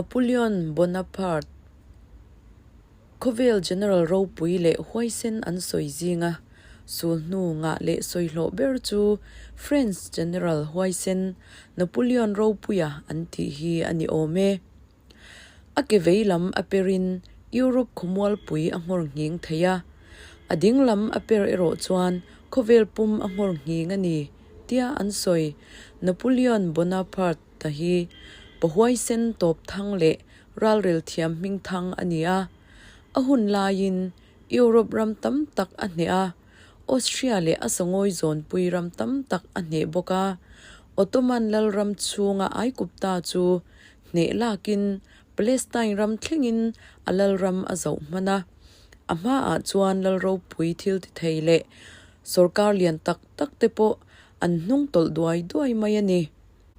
Napoleon Bonaparte, Khawvel General ropui leh huaisen an sawi zinga sulhnu ngah leh sawi hlawh ber chu French General huaisen Napoleon ropuia an tih hi a ni awm e. A ke vei lam a perin Europe khawmualpui a nghawr nghing thei a, a ding lam a per erawh chuan khawvel pum a nghawr nghing a ni tia an sawi. Napoleon Bonaparte ta hi pahuaisen tawp thang leh ralrel thiam hming thang a ni a. A hun laiin Europe ram tam tak a hneh a, Austria leh a sangawi zawnpui ram tam tak a hneh bawk a. Ottoman lalram chhunga Aikupta chu hneh lakin Palestine ram thlengin a lalram a zoh hman a. A hmaah chuan lal ropui thil ti thei leh sawrkar lian tak tak te pawh an hnung tawlh duai duai mai a ni.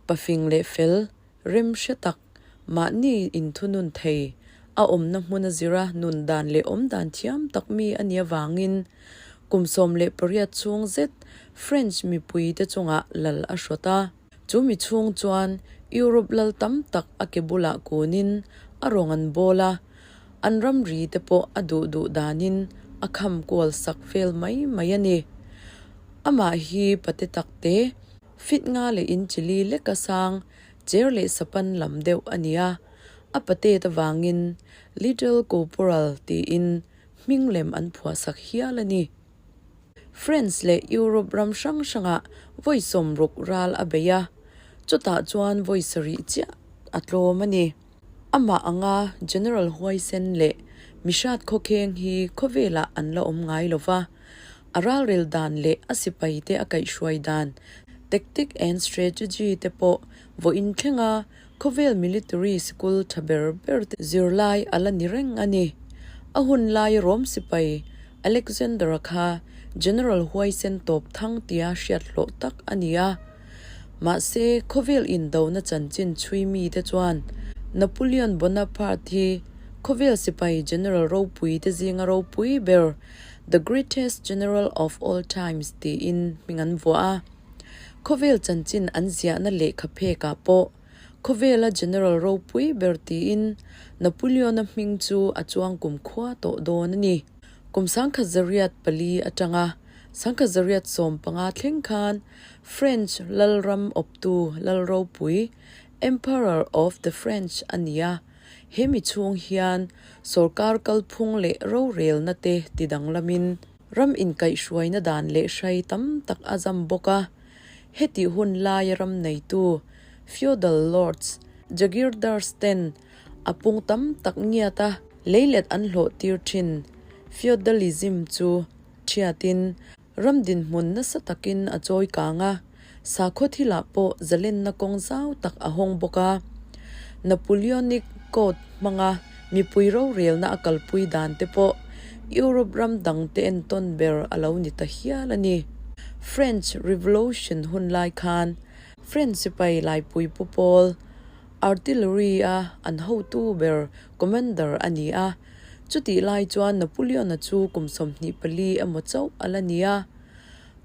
Pafing leh fel, rem hre tak, mahni inthunun thei, a awmna hmuna zira nun dan leh awm dan thiam tak mi a nih avangin kum 18 chhung zet French mipuite chungah lal a hrawt a. Chu mi chhung chuan Europe lal tam tak a ke bulah kunin a rawng an bawl a, an ramri te pawh a duh duh danin a kham kual sak vel mai mai a ni. Amah hi pate takte Fit nga leh in chili leka sang cher leh sapan lam deuh a nia, a patet avangin Little Corporal tiin hming lem an phuahsak hial a ni. France leh Europe ram hrang hrangah vawi 60 ral a bei a, chutah chuan vawi sarih chiah a tlawm a ni. Amah anga General huaisen leh mihrat khawkheng hi khawvelah an la awm ngai lo va, a ralrel dan leh a sipaite a kaihhruai dan, tactic and strategy, te pawh vawiin thlenga khawvel military sikul tha ber ber te zirlai a la ni reng a ni. A hun laia Rom sipai Alexander-a kha General huaisen tawp thang tia hriat hlawh tak a ni a. Mahse, khawvel indona chanchin chhui mite chuan Napoleon Bonaparte hi khawvel sipai general ropui te zinga ropui ber, the greatest general of all times tiin hming an vuah a. Khawvel chanchin an ziahna lehkha phekah pawh khawvela general ropui ber tiin Napoleon-a hming chu a chuang kumkhua tawh dawn a ni. Kum 1804 atanga 1815 thleng khan French lalram awptu lal ropui, Emperor of the French, a ni a. He mi chhung hian sawrkar kalphung leh rorelna te ti danglamin ram inkaihhruaina dan leh hrai tam tak a zam bawk a. Hetih hun laia ram neitu, feudal lords, jagirdars ten a pung tam tak ngiat a leilet an hlawh tir thin feudalism chu thiatin Ram dinhmun nasa takin a chawi kang a, sakhaw thilah pawh zalenna kawng zau tak a hawng bawk a. Napoleonic Code hmanga mipui rorelna a kalpui dan te pawh Europe ram dangte entawn ber a lo ni ta hial a ni. French Revolution hun lai khan French sipai laipui pu pawl Artillery-a an hotu ber Commander a ni a. Chutih lai chuan Napoleon-a chu kum 24 emaw chauh a la ni a.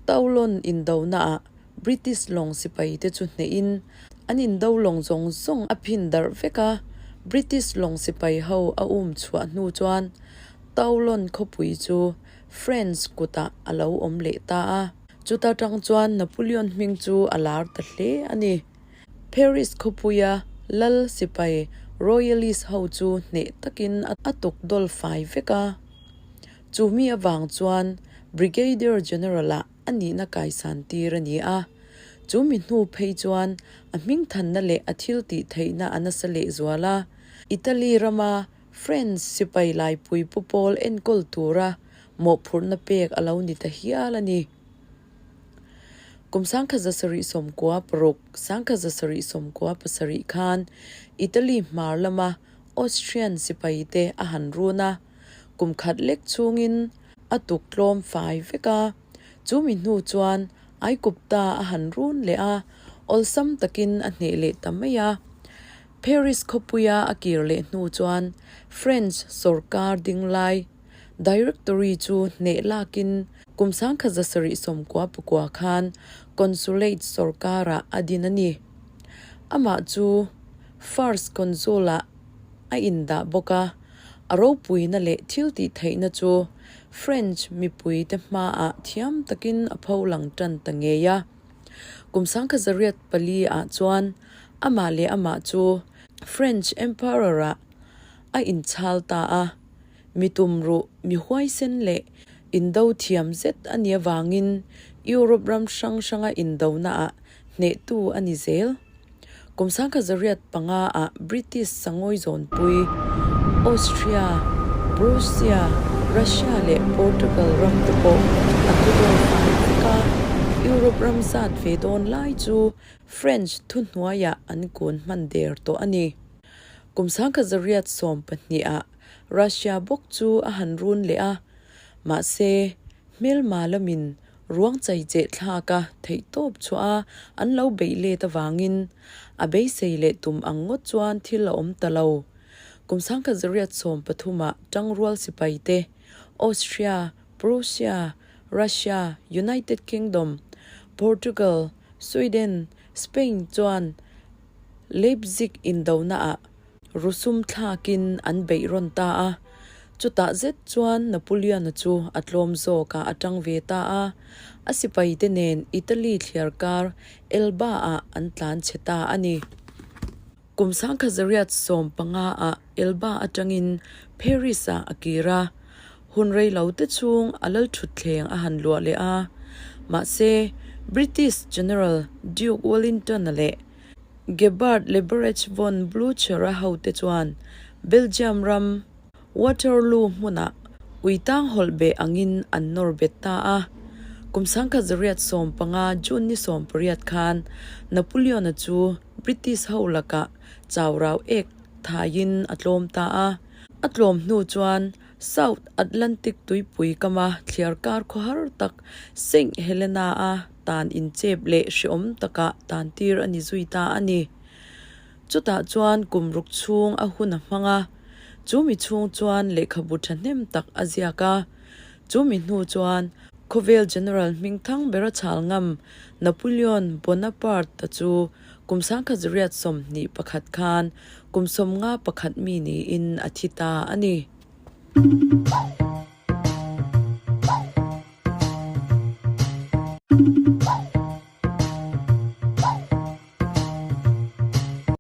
Toulon indonaah British lawng sipaite chu hnehin an indo lawng zawng zawng a phin darh vek a. British lawng sipai ho a um chhuah hnu chuan Toulon khawpui chu French kutah a lo awm leh ta a. Chuta tang chuan Napoleon hming chu a lar ta hle a ni. Paris khawpuia lal sipai Royalist ho chu hneh takin a tuk dawl fai vek a. Chu mi avang chuan Brigadier General-ah a nihna kaisan tir a ni a. Chu mi hnu phei chuan a hmingthanna leh a thil tih theihna a nasa lehzual a. Italy rama French sipai laipui pu pawl enkawl tura mawhphurhna pek a lo ni ta hial a ni. Kum 1796, 1797 khan Italy hmar lama Austrian sipai te a han run a, kum khat lek chhungin a tuk tlawm fai vek a. Chu mi hnu chuan Aikupta a han run leh a, awlsam takin a hneh leh ta mai a. Paris khawpuia a kir leh hnu chuan French sawrkar dinglai Directory chu hneh lakin kum 1799 khan Consulate sawrkarah a din a ni. Amah chu First Consul-ah a indah bawk a, a ropuina leh thiltihtheihna chu French mipuite hmaah thiam takin a pholang tan ta ngei a. Kum 1804 ah chuan amah leh amah chu French Emperor-ah a inchhal ta a. Mi tumruh, mi huaisen leh indo thiam zet a nih avangin Europe ram hrang hranga indonaah hnehtu a ni zel. Kum 1905 ah British sangawi zawnpui Austria, Prussia, Russia leh Portugal ram te pawh a tudawl fai vek a, Europe ram zat ve dawn lai chu French thuhnuaiah an kun hman der tawh a ni. Kum 1912 ah Russia bawk chu a han run leh a, mahse, hmelma lamin ruang chai cheh thlak a theihtawp chhuah a an lo beih let avangin a beisei leh tum ang ngawt chuan thil a awm ta lo. Kum 1913 ah tangrual sipai te Austria, Prussia, Russia, United Kingdom, Portugal, Sweden, Spain chuan Leipzig indonaah Rusum thlakin an beih rawn ta a, chutah zet chuan Napoleon-a chu a tlawm zawkah a tang ve ta a, a sipaite nen Italy thliarkar Elba-ah an tlan chhe ta a ni. Kum 1915 ah Elba atangin Paris-ah a kir a, hun rei lo te chhung a lal thutthleng a han luah leh a, mahse British General Duke Wellington-a leh Gebhard Leberecht von Blucher-a hote chuan Belgium ram Waterloo hmunah uitang hawlh beh angin an nawr bet ta a. Kum 1915 June ni 18 khan Napoleon-a chu British ho lakah chaurau ek thaiin a tlawm ta a. A tlawm hnu chuan South Atlantic tuipui kama thliarkar khawhar tak Saint Helena-a tan inchep leh hreawm takah tan tir a ni zui ta a ni. Chutah chuan kum ruk chhung a hun a hmang a, chu mi chhung chuan lehkhabu thahnem tak a ziak a. Chu mi hnu chuan khawvel General hmingthang bera chhal ngam Napoleon Bonaparte-a chu kum 1921 khan kum 51 mi niin a thi ta a ni.